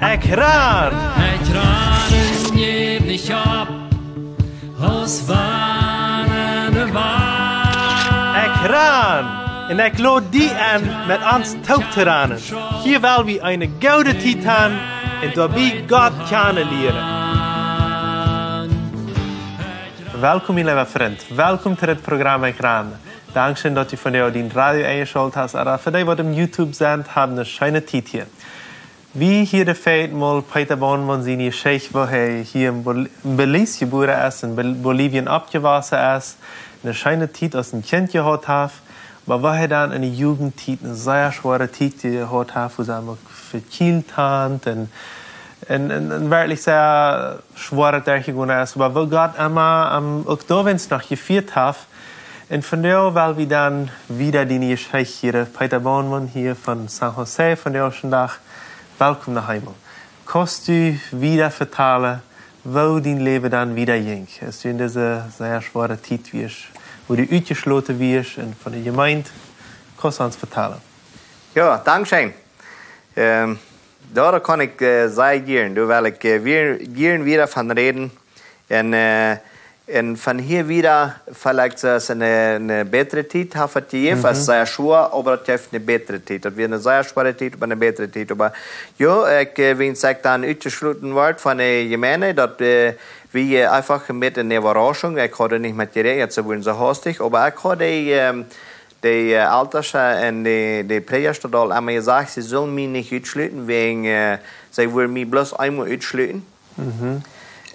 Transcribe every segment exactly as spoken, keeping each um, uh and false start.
Ekj ran! Ekj ran un jäw nich opp, aus wann de Welt. Ekj ran! Un ekj lod die enn, met ons toop to ranen. Hia well wie eene goode Tiet han un doabie Gott kjanen lieren. Welkom, mien leewa Frint. Welkom to dit Programm Ekj ran. Dankscheen, daut du vondoag dien Radio enjeschalt hast, ooda fa dee, waut em YouTube sent, hab eene scheene Tiet hia. Wie hieden fäajen mol Peter Bornmann siene Jeschicht, woo hee hia en Bol-, en Belize jebuaren es, en Bol-, Bolivien oppjewossen es, eene scheene Tiet aus een Kjint jehaut haft, oba woo hee dan en de Jugendtiet eene sea schwoare Tiet jehaut haft, woo see am uk vekjielt han un, un, un, un werkjlich sea schwoa derchjegonen es, oba woo Gott am, am uk doawäajen noch jefieet haft, un vondoag well wie dan wieda diene Jeschicht hieren. Peter Bornmann hia von San Jose, vondoag dän Dach. Welkom no Heim. Kaust du wieda vetalen, woo dien Läwen dan wieda jinkj, aus du en dise sea schwoare Tiet wieescht, woo du utjeschloten wieescht un von de Jemeent, kaust du ons vetalen? Jo, dankscheen. Ähm, doa kaun ekj, äh, sea jieren, doa well ekj, äh, wia-, jieren wieda von räden. Un, äh, un von hia wieda veleicht soo aus eene, eene bätre Tiet haft et jejäft, aus sea schwoa, oba et jeft eene bätre Tiet. Daut wia eene sea schwoare Tiet, oba eene bätre Tiet. Oba jo, ekj, äh, wiels ekj dan utjeschloten wort von de Jemeent, daut, äh, wia eefach met eene Äwaraschunk. Ekj haud nich met jeräakjent, see wieren soo haustich, oba ekj haud, ähm, de, äh, Eltren un de, de Prädja hauden aul emma jesajcht, see sullen mie nich utschluten, wäajen, äh, see wudden mie bloos eemol utschluten.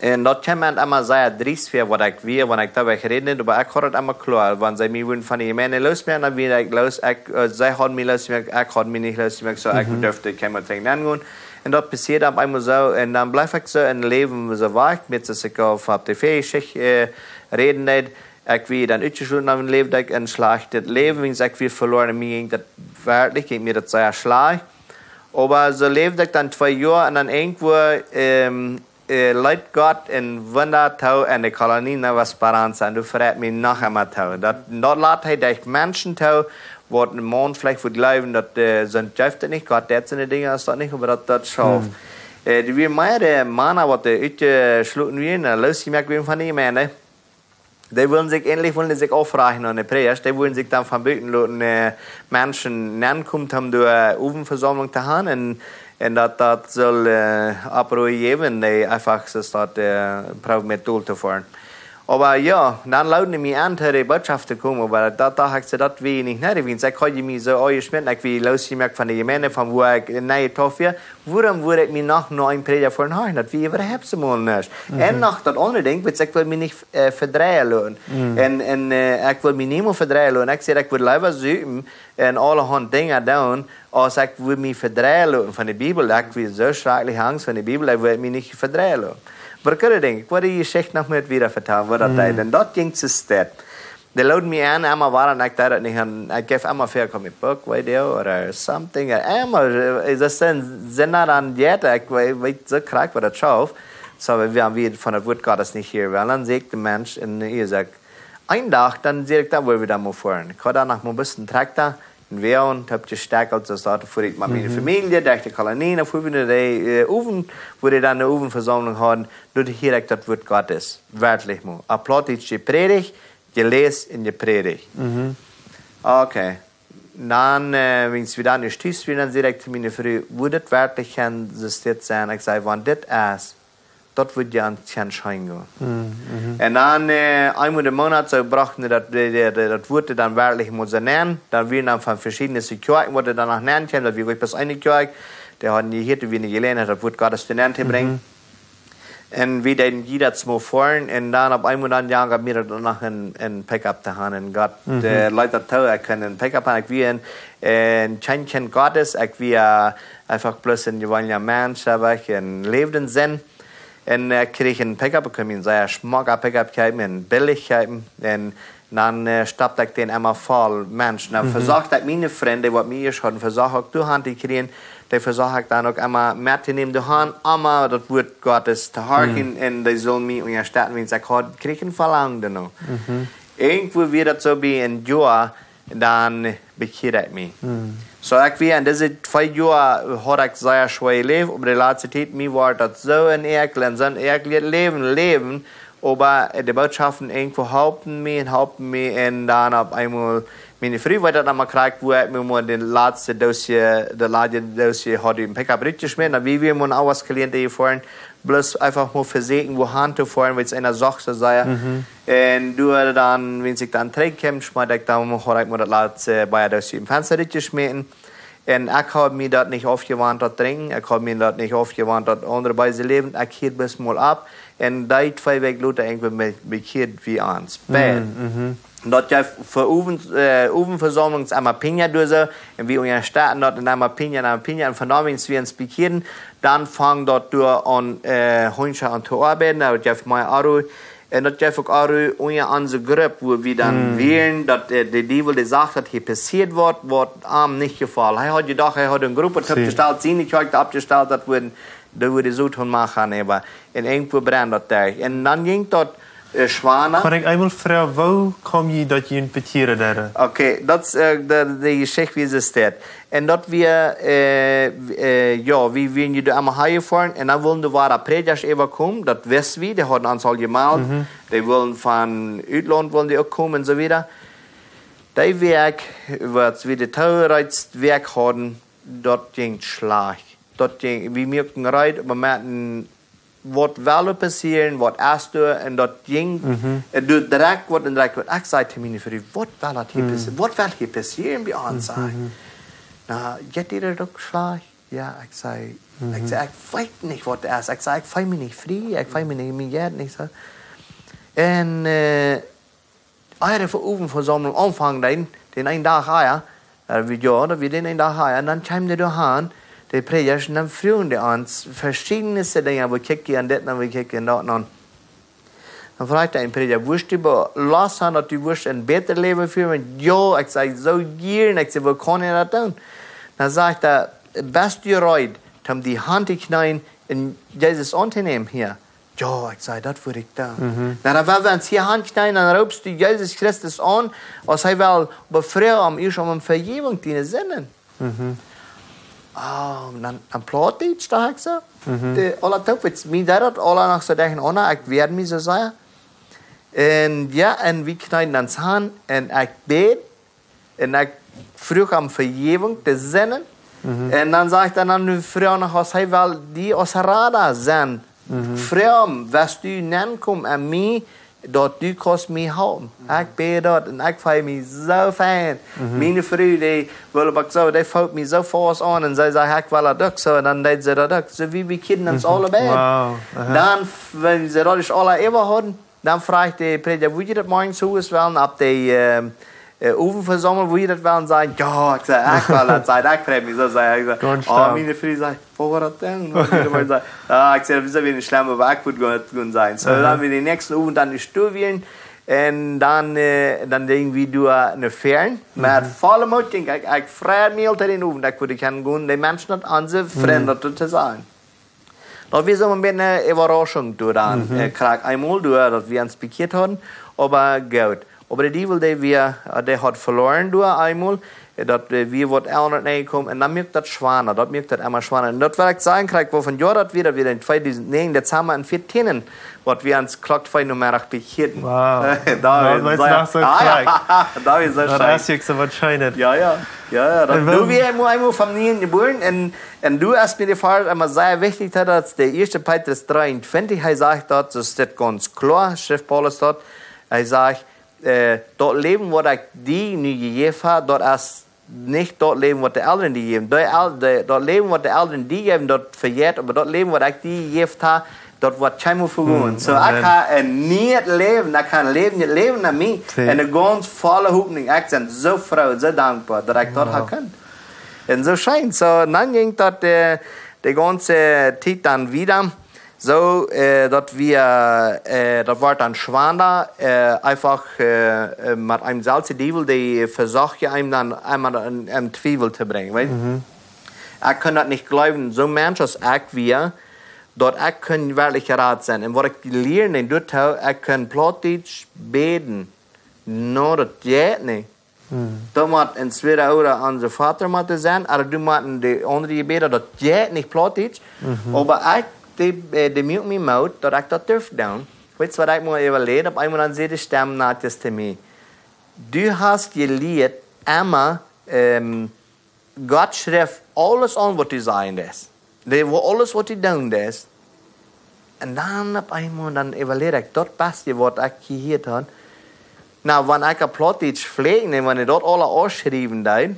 Un daut kjeem mie emma sea driest väa, waut ekj wia, wan ekj doaräwa räd, oba ekj haud et emma kloa, wan see mie wudden von de Jemeent loosmoaken, dan wia ekj loos, ekj, äh, see hauden mie loosjemoakt, ekj haud mie nich loosjemoakt, soo ekj durft kjeenmol trigj nengonen. Un daut passieed opp eemol soo, un dan bleef ekj soo em Läwen soo wajch, met soo aus ekj opp de Väajeschicht, äh, räden deed, ekj wia dan utjeschloten, dan läwd ekj een schlajchtet Läwen, wiels ekj wia veloaren, un mie jinkj daut werkjlich, jinkj mie daut sea schlajcht. Oba soo läwd ekj dan twee Joa un dan irjentwua, ähm, äh, leet Gott een Wunda too en de Kolonie Nueva Esperanza, un daut freit mie noch emma too. Daut, daut lat hee derch Menschen too, waut een Maun veleicht wudd jleewen, daut, äh, sent, jeft et nich, Gott deit soone Dinja, es daut nich, oba daut, daut schauft. Äh, doa wieren mearere Mana, waut, äh, utjeschloten wieren, äh, loosjemoakt wieren von de Jemeent. Dee wullen sikj, endlich wullen dee sikj aufrajen aun de Prädja. Dee wullen sikj dan von buten loten, äh, Menschen nenkomen, om doa, äh, Owentvesaumlunk to han. Un, un daut, daut sull, äh, Oproa jäwen, dee eefach soo daut, äh, proowen met dol to foaren. Oba jo, dan loden dee mie en, de Botschaft to komen, oba daut, daut docht ekj soo, daut wia nich needich, wiels ekj haud mie soo aunjeschmäten, ekj wia loosjemoakt von de Jemeent, von wua ekj en Niee Tof wia. Wuarom wudd ekj mie noch no een Prädja foaren horchen? Daut wia äwahaupt soo mol nuscht. Un noch daut aundre Dinkj, wiels ekj wull mie nich, äh, vedreien loten. Un, un, äh, ekj wull mie niemols vedreien loten. Ekj säd, ekj wudd leewa supen un aulahaunt Dinja doonen, aus ekj wudd mie vedreien loten von de Bibel. Ekj wia soo schrakjlich angst von de Bibel, ekj wull mie nich vedreien loten. Oba ekj denkj, ekj well dee Jeschicht noch mol wieda vetalen, woo daut deed. Un daut jinkj soo stell. Dee loden mie en, emma wada, un ekj deed daut nich, un ekj jeef emma väa, kom ekj book, weet je, ooda something, ooda emma, äh, daut sent, sent doa dan Jeeten, ekj weet, weet soo krakjt, waut daut schauft. Soo, wie haben wie von daut Wuat Gottes nich hia, wiels dan säd de Mensch, un hia säd ekj, een Dach, dan säd ekj, dan woa wie dan mol foaren. Ekj haud dan noch mol een bät Trakta, un wie haben daut jestekjelt, soo daut fuar ekj met miene Famielje, derch de Kolonie, dan fuaren wie no de, äh, Owent, wua dee dan de Owentvesaumlunk hauden, doa hieed ekj daut Wuat Gottes, werkjlich mol. Opp Plautdietsch jeprädicht, jeläst un jeprädicht. Okay. Dan, äh, wan wie dan ieescht tus wieren, dan säd ekj to miene Fru, wudd daut werkjlich kjennen, soo stell sennen? Ekj säd, wan dit es, daut wudd je aun kjennen scheen gonen. Un dan, äh, eemol de Moonat, soo brochten dee daut, dee, dee, dee, daut Wuat dan werkjlich mol soo nenn. Dan wieren dan von veschiedne Kjoakjen, waut dan noch nenn kjeemen, daut wia bloos eene Kjoakj, dee hauden jehieet, wia ne Jeläajenheit, daut Wuat Gottes to nenn to brinjen. Un wie deeden jieda mol foaren un dan opp eemol dan, jo, ekj haud mie daut noch een, een Pickup to han. Un Gott, äh, leet daut too, ekj kunn een Pickup han. Ekj wia een, een Kjint, Kjint Gottes, ekj wia eefach bloos een jeweenlicha Mensch, oba ekj, un läwd en Sind. Un, äh, ekj kjrieech een Pickup, ekj kunn mie een sea schmocka Pickup kjeepen, een billich kjeepen. Un dan, äh, stopt ekj dän emma voll Menschen. Dan vesocht ekj miene Frind, waut mie ieescht hauden vesocht uk doahan to kjrieen, dee vesocht ekj dan uk emma met to nämen doahan, om daut Wuat Gottes to horchen, un dee sullen mie unjastetten, wiels ekj haud, kjrieech een Velangen doano. Irjentwua wia daut soo bie een Joa, dan bekjieed ekj mie. Soo, ekj wia en dise twee Joa, haud ekj sea schwoa jeläft, oba de latste Tiet, mie wort daut soo een Äakel un soo een Äakel, Läwen, Läwen, oba de Bootschoften irjentwoo halpen mie un halpen mie un dan opp eemol, miene Fru weet daut noch mau krakjt, woo ekj mie mau de latste Doosje, de latste Doosje haud ut däm Pickup rutjeschmäten, dan wia wie mau aules kaliente jefoaren, bloos eefach mau vesieekjen, wua han to foaren, wiels eena sach soo sea. Un doa dan, wan ekj dan trigjkjeem, schmeet ekj dan, haud ekj mau daut latste Bia Doosje ut däm Fensta rutjeschmäten. Un ekj haud mie daut nich aufjewant, daut drinkjen. Ekj haud mie daut nich aufjewant, daut aundre beese Läwen. Ekj hieed bloos mol opp. Un dee twee Wäakj lota, irjentwoo, bekjieed wie ons beid. Daut jeef fa Owent, äh, Owentvesaumlungen emma Piña doa soo. Un wie unjastetten daut un emma Piña, emma Piña. Un vonowent, wan wie ons bekjieeden, dan funk daut doa aun, äh, Hunja aun to oabeiden. Daut jeef mea Oarroa. Un daut jeef uk Oarroa unja onse Grupp, wua wie dan wieren, daut, äh, de Diewel, dee sach, daut hia passieet waut, waut am nich jefoll. Hee haud jedocht, hee haud eene Grupp oppjestalt, siene Kjoakj oppjestalt, daut wudden, daut wudden soo tun moaken, oba en irjentwoo brennd daut doa. Un dan jinkj daut, äh, schwana. Kaun ekj eemol froagen, woo kjeem jie daut jie bekjieren deeden? Okay, daut es, äh, de, de Jeschicht, woo see steit. Un daut wia, äh, äh, jo, wie wieren doa emma han jefoaren. Un dan wullen doa wada Prädjasch äwakomen, daut wist wie, dee hauden ons aul jemeldt. Dee wullen von Utlaunt wullen dee uk komen un soo wieda. Dee Wäakj, waut wie de tweede Wäakj hauden, daut jinkj schlajcht. Daut jinkj, wie muaken reed, oba met een waut well passieren, waut es doa, un daut jinkj, äh, doa direkt waut un direkt waut. Ekj säd to miene Fru, waut well daut hia passieren? Waut well hia passieren bie ons, säd ekj. Na, jeit die daut uk schlajcht? Jo, ekj säd, ekj säd, ekj weet nich waut daut es. Ekj säd, ekj feel mie nich frie, ekj feel mie nich, mie jeit nich soo. Un, äh, ea de Owentvesaumlung aunfunk, dan, dän eenen Dach ea, äh, wie, jo, daut wia dän eenen Dach ea, un dan kjeemen dee doa han, de Prädjasch, un dan fruagen dee ons veschiedne Dinja, woo kjikj jie aun dit, un woo kjikj jie aun daut, un dan fruach de een Prädja, wurscht du be-, Lust han, daut du wurscht een bätret Läwen fieren? Jo, ekj säd, soo jieren, ekj säd, woo kaun ekj daut doonen? Dan sajcht hee, best du reed, om die han to kjneeen un Jesus auntonämen hia? Jo, ekj säd, daut wudd ekj doonen. Na, dan, wan wie ons hia han kjneeen, dan roopst du Jesus Christus aun, aus hee well befrieen, om ieescht om Vejäwunk diene Sinden. Oh, dan, dan Plautdietsch, docht ekj soo. De, aula toop, wiels mie deed daut aula noch soo derchenaunda, ekj wead mie soo sea. Un jo, un wie kjneeden ons han, un ekj bäd, un ekj fruach om Vejäwunk de Sinden. Un dan säd hee dan, nu fruach noch, aus hee well die aus Rada sennen. Fruach, wurscht du nenkomen aun mie, daut du kaust mie halpen. Ekj bäd daut un ekj feel mie soo fein. Miene Fru, dee wull uk soo, dee foot mie soo faust aun un see säd, ekj well daut uk soo. Un dan deed see daut uk. Soo wie, wie kjneeden ons aula beid. Dan, wan see daut aula äwa hauden, dan fruach de Prädja, wudd jie daut morjen soo wellen opp de, äh, äh, Owentvesaumlung, wudd jie daut wellen sennen? Jo, ekj säd, ekj well daut sennen, ekj frei mie soo sea. Ekj säd, oh, miene Fru säd, woo woat daut dan? Jo, ekj säd, daut es nich schlemm, oba ekj wudd goot, goot sennen. Soo, dan wie dän näakjsten Owent dan enne Stow wieren, un dan, äh, dan jinjen wie doa no Fäaren. Met volle Moot jinkj ekj, ekj freid mie aul dän Owent, ekj wudd kjennen gonen, de Menschen, daut onse Frind daut to sajen. Daut wia soo een bät eene Äwaraschunk doa dan, äh, krakjt eemol doa, daut wie ons bekjieet hauden, oba goot. Oba de Diewel, dee wia, äh, dee haud veloaren doa eemol, äh, daut, äh, wia waut aundasch nenjekomen, un dan muak daut schwana, daut muak daut emma schwana. Un daut, waut ekj sajen krakjt, woo von Joa daut wia, daut wia en tweedusent näajen, daut Somma en vieetieen, waut wie ons Klock twee Nomeddach bekjieeden. Wow. Daut wia soo, ah, jo, daut wia soo scheen. Daut es uk soo waut Scheenet. Jo, jo. Jo, jo, daut, un woo, doa wia ekj mau eemol von nieem jebuaren un, un doa es mie de Varsch emma sea wichtich, daut es de ieeschte Petrus dreeuntwintich, hee sajcht daut, soo steit gaunz kloa, schrift Paulus daut, hee sajcht, äh, daut Läwen, waut ekj die nu jejäft hab, daut es nich daut Läwen, waut de Elren die jäwen. De El-, de, daut Läwen, waut de Elren die jäwen, daut vejeit, oba daut Läwen, waut ekj die jejäft hab, daut woat kjeenmol vegonen. Soo, ekj hab een nieet Läwen, ekj hab een läwendjet Läwen aun mie. Un eene gaunz volle Hopninj. Ekj sie soo froo, soo dankboa, daut ekj daut hab kunt. Un soo scheen. Soo, dan jinkj daut, äh, de gaunze Tiet dan wieda. Soo, äh, daut wia, äh, daut wort dan schwanda, äh, eefach, äh, äh, met eenem selfst de Diewel, dee vesocht je eenem dan emma en, en Twiewel to brinjen, weetst? Ekj kunn daut nich jleewen, soo een Mensch aus ekj wia, daut ekj kunn werkjlich jerat sennen. Un waut ekj lieed, un doa, ekj kunn Plautdietsch bäden. No, daut jeit nich. Daut mott entwäda ooda Onse Voda mott sennen, ooda du mott de aundre Jebäda, daut jeit nich Plautdietsch. Oba ekj, dee, äh, dee muak mie Moot, daut ekj daut durf doonen. Weetst waut ekj mau äwaleid? Opp eemol dan säd de Stemm naut to mie: Du hast jelieet, emma, ähm, Gott schrift aules aun, waut du sajen deist. Dee, woo aules, waut du doonen deist. Un dan opp eemol, dan äwaleid ekj, daut paust je, waut ekj jehieet haud. Na, wan ekj opp Plautdietsch fläajen, un wan ekj daut aula aufschriewen deed,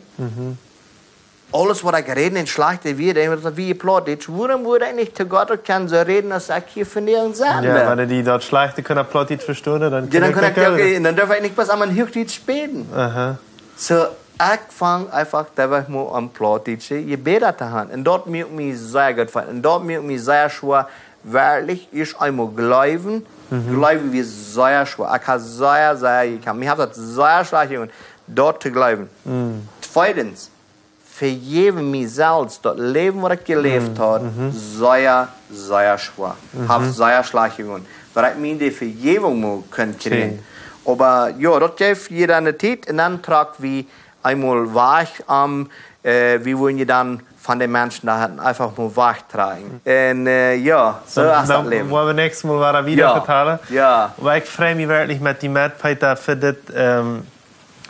aules, waut ekj räd un schlajchte Wieed, un daut wia Plautdietsch, wuarom wudd ekj nich to Gott uk kjennen soo räden, aus ekj hia vondoag saj? Jo, wan dee daut schlajchte kunnen opp Plautdietsch vestonen, dan, jo, dan kunn ekj uk, uk, un dan durf ekj nich bloos aun mien Huachdietsch bäden. Aha. Soo, ekj fung eefach, daut ekj mol aun Plautdietsche Jebäda to haben. Un daut muak mie sea goot feelen. Un daut muak mie sea schwoa, werkjlich ieescht eemol jleewen. Jleewen wia sea schwoa. Ekj hab sea, sea jekjamft. Mie haft daut sea schlajcht jegonen, daut to jleewen. Tweedens, vejäwen mie selfst daut Läwen, waut ekj jeläft haud, sea, sea schwoa. Haft sea schlajcht jegonen. Daut ekj mie de Vejäwunk mol kunn kjrieen. Oba jo, daut jeef je dan de Tiet un dan trock wie eemol wajch, om, äh, wie wudden je dan von de Menschen doa hauden eefach mol wajchtrakjen. Un, äh, jo, soo es daut Läwen. Dan woa wie näakjstet Mol wada wieda vetalen. Jo. Oba ekj frei mie werkjlich met die met, Peter, fa dit, ähm,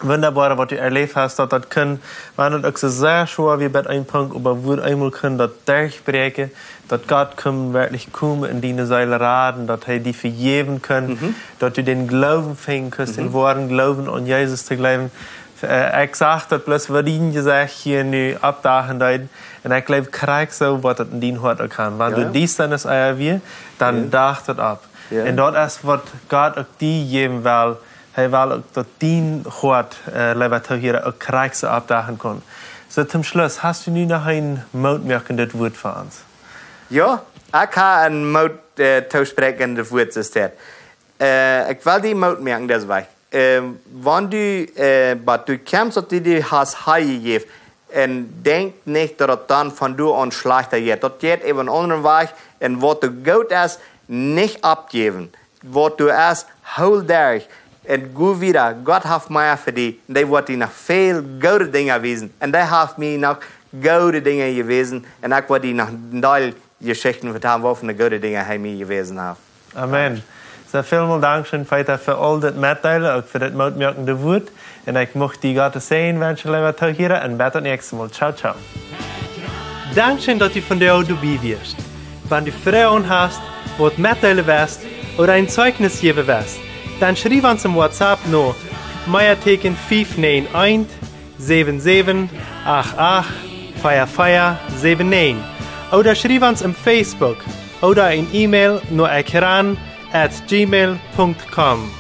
wundaboare, waut du erläft hast, daut daut kunn, wan daut uk soo sea schwoa wia bat een Punkt, oba woo eemol kunn daut derchbräakjen, daut Gott kunn werkjlich komen un diene Seel raden, daut hee die vejäwen kunn, daut du dän Gloowen finjen kunst, dän woaren Gloowen aun Jesus to jleewen. Äh, ekj sach daut bloos, waut dien Jesecht hia nu oppdachen deed, un ekj jleew, krakjt soo woat daut en dien Hoat uk gonen. Wan de Diestanis ea wia, dan dach daut opp. Jo. Un daut es, waut Gott uk die jäwen well, Hee well uk, daut dien Hoat, äh, leewa Toohiera, uk krakjt soo oppdachen kunn. Soo, toom Schluss, hast du nu noch een mootmoakendet Wuat fa ons? Jo, ekj hab een Moot, äh, toospräakjendet Wuat, es daut. Äh, ekj well die Moot moaken, dise Wäakj. Äh, wan du, äh, waut du kjemst, daut du die hast hanjejäft, un denkj nich, daut et dan von doa aun schlajchta jeit. Daut jeit äwa eenen aundren Wajch, un waut doa goot es, nich oppjäwen. Waut doa es, hool derch. Un go wieda. Gott haft mea fa die. Un dee woat die noch väl goode Dinja wiesen. Un dee haft mie noch goode Dinja jewäsen. Un ekj woa die noch een Deel Jeschichten vetalen, waut fa goode Dinja hee mie jewäsen haft. Amen. Soo, välmol dankscheen, Peter, fa aul dit Metdeelen, uk fa dit mootmoakende Wuat. Un ekj mucht die Gott sienen Säajen wenschen, leewa Toohiera, un bat daut näakjste Mol. Ciao, ciao. Dankscheen, daut du vondoag doabie wieescht. Wan du Froagen hast, waut metdeelen west ooda een Zeichnis jäwen west, dan schriew ons em WhatsApp no Meatieekjen fief näajen eent, säwen säwen acht acht, vea vea säwen näajen. Ooda schriew ons em Facebook ooda een E-Mail no ekran at gmail punkt com.